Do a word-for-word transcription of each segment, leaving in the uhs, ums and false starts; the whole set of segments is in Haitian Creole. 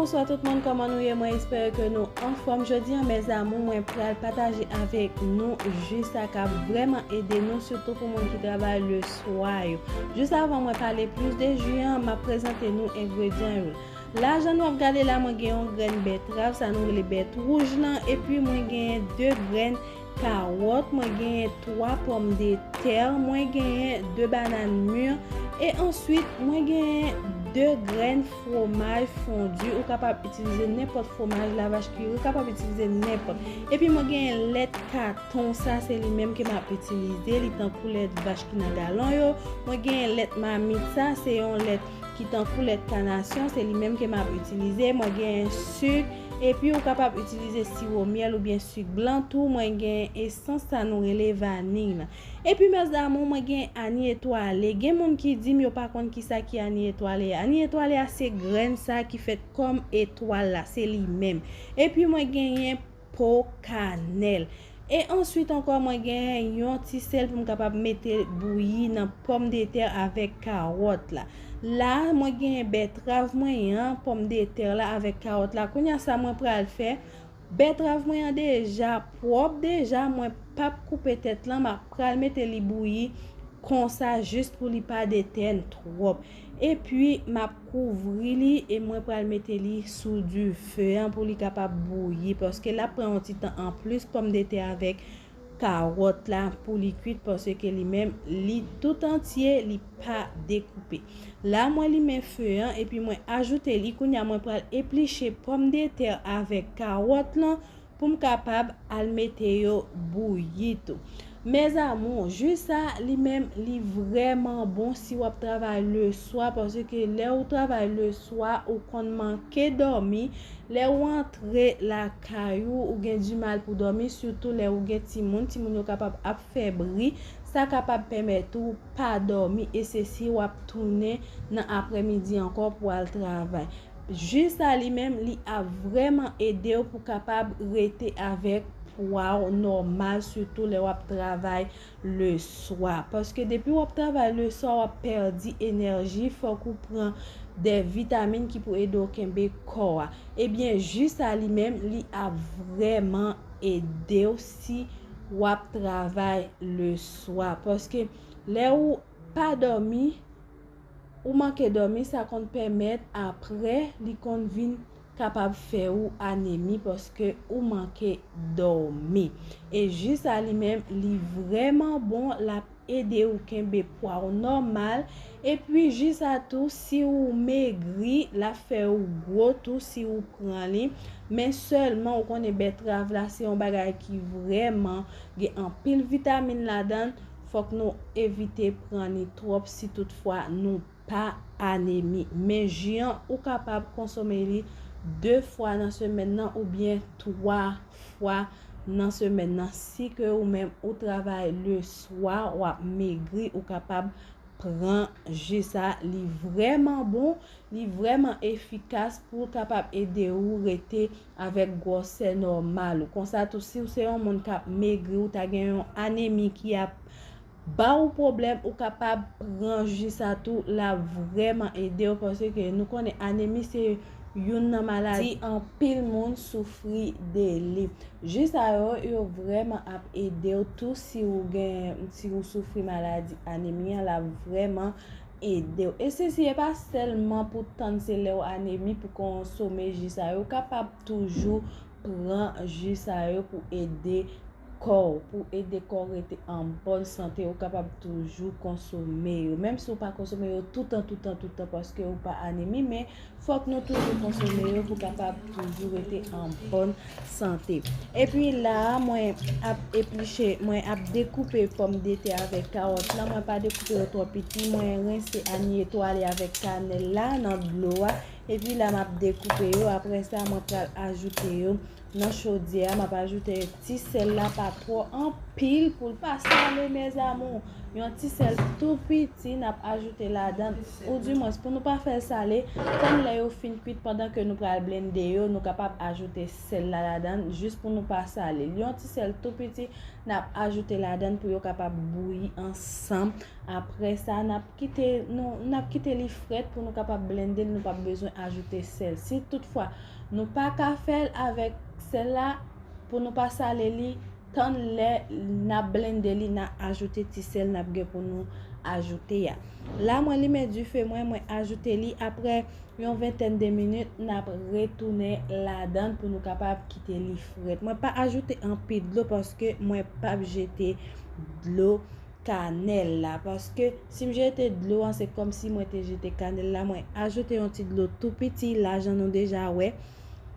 Bonswa tout moun, kòman nou ye? Mwen espere ke nou anfòm. Jodi an, mes amours, mwen pral pataje avèk nou ji sa k ap vrèman ede nou, sitou pou moun ki travay le swa yo. Jis avan mwen pale plis de ji an, m ap prezante nou engredyan yo. La, jan nou ap gade la, mwen gen yon grenn bètrav, sa nou rele bèt wouj lan, epi mwen gen de grenn kawòt, mwen genyen twa pòmdetè, mwen genyen de banann mi, e answit, mwen genyen de grenn fwomaj fondi. Ou kapab itilize nenpòt fwomaj lavach ki, ou kapab itilize nenpòt. Epi mwen genyen lèt katon, sa se li menm ke m ap itilize, li tankou lèt vach ki nan galon yo. Mwen genyen lèt mamit, sa se yon lèt ki tankou lèt kanasyon, se li menm ke m ap itilize. Mwen genyen sik, epi ou kapab itilize siwo myèl oubyen sik blan tou. Mwen genyen esans sa nou rele vaniy lan. Epi mes amours, mwen genyen ani etwale. Gen moun ki di m yo pa konn kisa ki ani etwale a. Ani etwale a se grenn sa ki fèt kòm etwal la, se li menm. Epi mwen genyen po kanèl. E answit ankò, mwen genyen yon ti sèl pou m kapab mete bouyi nan pòmdetè avèk kawòt la. La, mwen genyen bètrav mwen an, pòmdetè la avèk kawòt la. Kounye a sa mwen pral fè, bètrav mwen an deja pwòp, deja mwen p ap koupe tèt lan, m ap pral mete li bouyi konsa jis pou li pa detèn twòp. Epi, m ap kouvri li e mwen pral mete li sou dife an pou li kapab bouyi, paske l ap pran yon ti tan anplis, pòmdetè avèk kawòt la pou li kwit, paske li menm, li tout antye, li pa dekoupe. La, mwen limen fe an, epi mwen ajoute li. Kounye a, mwen pral epliche pòmdetè avèk kawòt lan pou m kapab al mete yo bouyi tou. Mes amours, ji sa li menm, li vrèman bon si w ap travay le swa, paske lè ou travay le swa, ou konn manke dòmi. Lè ou antre lakay ou, ou gen dimal pou dòmi, sitou lè ou gen timoun, timoun yo kapab ap fè bri, sa kapab pèmèt ou pa dòmi, e se si w ap tounen nan aprèmidi ankò pou al travay. Ji sa li menm, li ap vrèman ede w pou kapab rete avèk pwa w nòmal, sitou lè w ap travay le swa. Paske depi w ap travay le swa, w ap pèdi enèji, fòk ou pran de vitamin ki pou ede w kenbe kò a. Ebyen, ji sa li menm, li ap vrèman ede w si w ap travay le swa. Paske lè ou pa dòmi, ou manke dòmi, sa konn pèmèt apre li konn vin kapab fè ou anemi paske ou manke dòmi. E ji sa li menm, li vrèman bon, l ap ede ou kenbe pwa w nòmal. Epi ji sa tou, si ou megri, l ap fè ou gwo tou si ou pran li. Men sèlman, ou konnen bètrav la, se yon bagay ki vrèman gen anpil vitamin ladan l. Fòk nou evite pran li twòp si toutfwa nou pa anemi. Men ji an, ou kapab konsome li de fwa nan semèn nan oubyen twa fwa nan semèn nan. Si ke ou menm ou travay le swa, w ap megri, ou kapab pran ji sa. Li vrèman bon, li vrèman efikas pou l kapab ede ou rete avèk gwosè nòmal ou. Konsa tou, si w se yon moun k ap megri, ou ta gen yon anemi ki ap ba ou pwoblèm, ou kapab pran ji sa tou, l ap vrèman ede w, paske nou konnen anemi se youn nan maladi anpil moun soufri de li. Ji sa yo, yo vrèman ap ede w tou si ou gen, si ou soufri maladi anemi an, l ap vrèman ede w. E sesi, e pa sèlman pou tann se lè w anemi pou konsome ji sa yo, ou kapab toujou pran ji sa yo pou ede kò w, pou ede kò w rete an bòn sante, ou kapab toujou konsome yo. Menm si w pa konsome yo toutan, toutan, toutan, paske ou pa anemi, men fòk nou toujou konsome yo pou kapab toujou rete an bòn sante. Epi la a, mwen ap epliche, mwen ap dekoupe pòmdetè avèk kawòt lan. Mwen pa dekoupe yo twò piti. Mwen rense ani etwale avèk kanèl la nan dlo a. Epi la, m ap dekoupe yo. Apre sa, mwen pral ajoute yo Nan chodyè a, m ap ajoute ti sèl la, pa twò anpil pou l pa sale, mes amours. Yon ti sèl tou piti n ap ajoute ladan l. Ou di mwens, pou nou pa fè l sale, tann lè yo fin kwit pandan ke nou pral blende yo, nou kapab ajoute sèl la ladan l, jis pou nou pa sale l. Yon ti sèl tou piti n ap ajoute ladan l pou yo kapab bouyi ansanm. Apre sa, n ap kite, nou, n ap kite li frèt pou nou kapab blende l, nou p ap bezwen ajoute sèl. Si toutfwa nou pa ka fè l avèk sèl la, pou nou pa sale li, tann lè n ap blende li, n a ajoute ti sèl n ap gen pou nou ajoute a. La, mwen limen dife mwen, mwen ajoute li. Apre yon ventèn de minit, n ap retounen ladan l pou nou kapab kite li frèt. Mwen pa ajoute anpil dlo paske mwen p ap jete dlo kanèl la. Paske si m jete dlo an, se kòmsi mwen te jete kanèl la. Mwen ajoute yon ti dlo tou piti la, jan nou deja wè.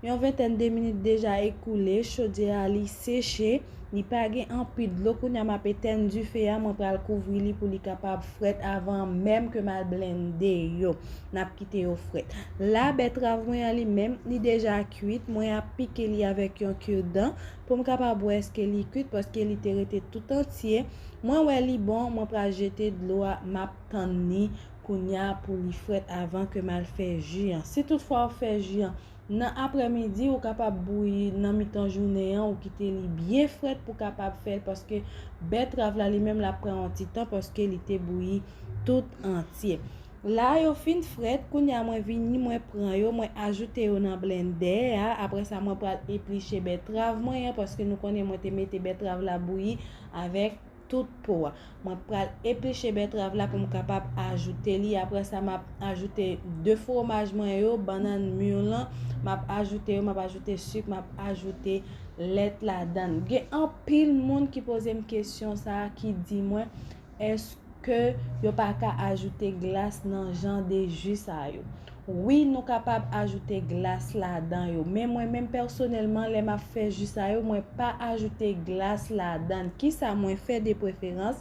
Yon ventèn de minit deja ekoule, chodyè a li seche, li pa gen anpil dlo. Kounye a m ap etèn dife a, mwen pral kouvri li pou li kapab frèt avan menm ke m al blende yo. N ap kite yo frèt. La, bètrav mwen an li menm, li deja kwit. Mwen ap pike li avèk yon kirdan pou m kapab wè èske li kwit, paske li te rete tout antye. Mwen wè li bon, mwen pral jete dlo a, m ap tann li kounye a pou li frèt avan ke m al fè ji an. Si toutfwa w fè ji an nan aprèmidi, ou kapab bouyi nan mitan jounen an, ou kite li byen frèt pou kapab fè l, paske bètrav la li menm l ap pran yon ti tan, paske li te bouyi tout antye. La, yo fin frèt, kounye a mwen vini, mwen pran yo, mwen ajoute yo nan blendè a. Apre sa, mwen pral epliche bètrav mwen an, paske nou konnen mwen te mete bètrav la bouyi avèk tout po a. Mwen pral epliche bètrav la pou m kapab ajoute li. Apre sa, m ap ajoute de fwomaj mwen yo, bannann mi lan, m ap ajoute yo, m ap ajoute sik, m ap ajoute lèt ladan l. Gen anpil moun ki poze m kesyon sa a, ki di mwen, èske yo pa ka ajoute glas nan jan de ji sa yo? Wi, nou kapab ajoute glas ladan yo, men mwen menm pèsonèlman, lè m ap fè ji sa yo, mwen pa ajoute glas ladan l. Kisa mwen fè de preferans?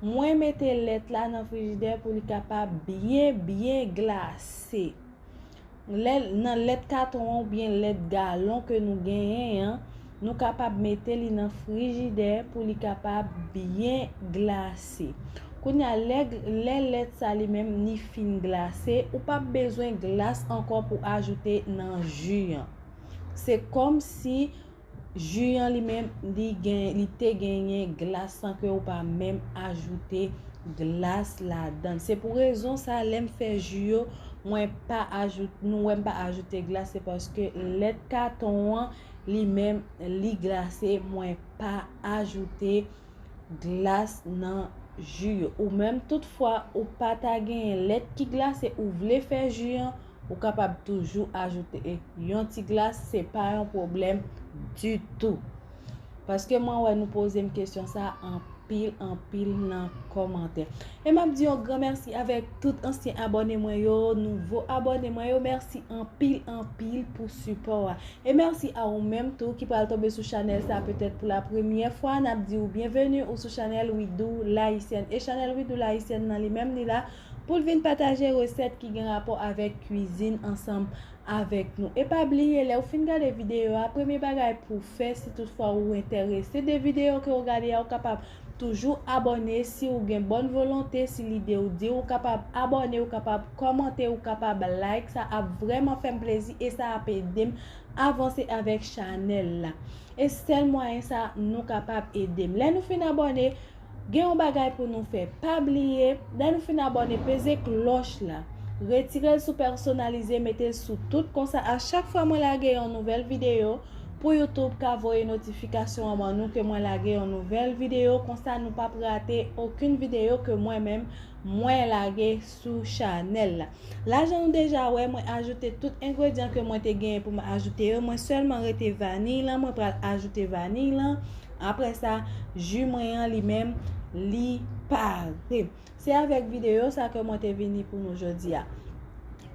Mwen mete lèt la nan frijidè pou li kapab byen, byen glase. Lè, nan lèt katon an oubyen lèt galon ke nou genyen an, nou kapab mete li nan frijidè pou li kapab byen glase. Kounye a, lè, lè lèt sa li menm li fin glase, ou p ap bezwen glas ankò pou ajoute nan ji an. Se kòmsi ji an li menm, li gen, li te genyen glas san ke ou pa menm ajoute glas ladan l. Se pou rezon sa, lè m fè ji yo, mwen pa ajoute, nou wè m pa ajoute glas, se paske lèt katon an, li menm, li glase, mwen pa ajoute glas nan ji yo. Ou menm, toutfwa, ou pa ta genyen lèt ki glase, ou vle fè ji an, ou kapab toujou ajoute yon ti glas, se pa yon pwoblèm ditou. Paske mwen wè nou poze m kesyon sa anpil, anpil nan kòmantè. E m ap di yon gran mèsi avèk tout ansyen abòne mwen yo, nouvo abòne mwen yo, mèsi anpil, anpil pou sipò a. E mèsi a ou menm tou ki pral tonbe sou chanèl sa petèt pou la premyè fwa. N ap di w byenveni ou sou chanèl Widou Layisyèn. E chanèl Widou Layisyèn nan li menm li la pou l vin pataje resèt ki gen rapò avèk kwizin ansanm avèk nou. E pa bliye, lè w fin gade videyo a, premye bagay pou w fè, si toutfwa ou enterese de videyo ke w gade a, ou kapab toujou abòne si w gen bòn volonte, si lide w di w, ou kapab abòne, ou kapab kòmante, ou kapab like, sa ap vrèman fè m plezi e sa ap ede m avanse avèk chanèl la. E sèl mwayen sa nou kapab ede m. Lè nou fin abòne, gen yon bagay pou nou fè. Pa bliye, lè nou fin abòne, peze klòch la. Retire l sou pèsonalize, mete l sou tout. Konsa, a chak fwa mwen lage yon nouvèl videyo, pou YouTube ka voye notifikasyon an ban nou ke mwen lage yon nouvèl videyo. Konsa, nou p ap rate okenn videyo ke mwen menm, mwen lage sou chanèl la. La, jan nou deja wè, mwen ajoute tout engredyan ke mwen te genyen pou m ajoute yo. Mwen sèlman rete vaniy lan, mwen pral ajoute vaniy lan. Apre sa, ji mwen an li menm, li pare. Se avèk videyo sa ke mwen te vini pou nou jodi a.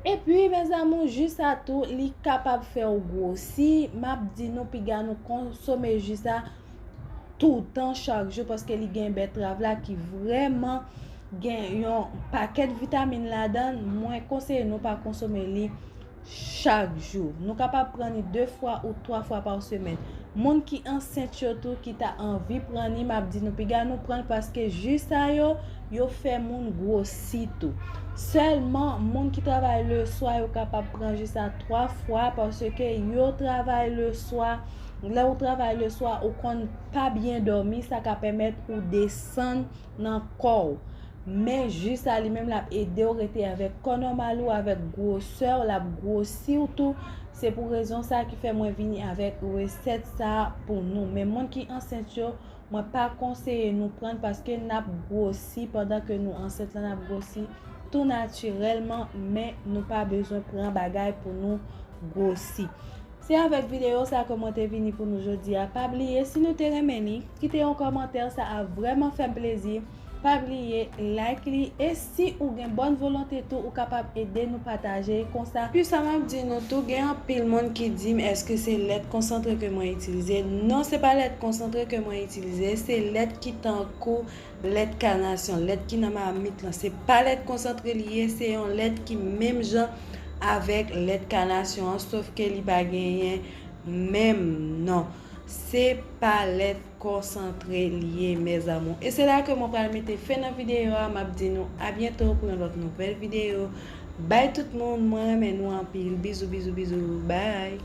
Epi, mes amours, ji sa tou, li kapab fè w gwosi. M ap di nou, piga nou konsome ji sa toutan, chak jou, paske li gen bètrav la ki vrèman gen yon pakèt vitamin ladan l. Mwen konseye nou pa konsome li chak jou. Nou kapab pran li de fwa ou twa fwa pa semèn. Moun ki ansent yo tou ki ta anvi pran li, m ap di nou piga nou pran l paske ji sa yo, yo fè moun gwosi tou. Sèlman, moun ki travay leswa, yo kapab pran ji sa twa fwa paske yo travay leswa. Lè ou travay leswa, ou konn pa byen dòmi, sa ka pèmèt ou desann nan kò w. Men ji sa li menm l ap ede w rete avèk kò nòmal ou, avèk gwosè w, l ap gwosi w tou. Se pou rezon sa ki fè mwen vini avèk resèt sa pou nou. Men moun ki ansent yo, mwen pa konseye nou pran l paske n ap gwosi pandan ke nou ansent la, n ap gwosi tou natirèlman, men nou pa bezwen pran bagay pou nou gwosi. Se avèk videyo sa ke mwen te vini pou nou jodi a. Pa bliye, si nou te renmen li, kite yon kòmantè, sa ap vrèman fè m plezi. Pa bliye like li, e si ou gen bòn volonte tou, ou kapab ede nou pataje konsa. Pi sa m ap di nou tou, gen anpil moun ki di m èske se lèt konsantre ke mwen itilize. Non, se pa lèt konsantre ke mwen itilize, se lèt ki tankou lèt kanasyon, lèt ki nan mamit lan. Se pa lèt konsantre li ye, se yon lèt ki menm jan avèk lèt kanasyon an, sof ke li pa genyen menm non. Se pa lèt konsantre li ye, mes amours. E se la ke mwen pral mete fen nan videyo a. M ap di nou a byento pou yon lòt nouvèl videyo. Bay tout moun, mwen renmen nou anpil. Bizou, bizou, bizou. Bye.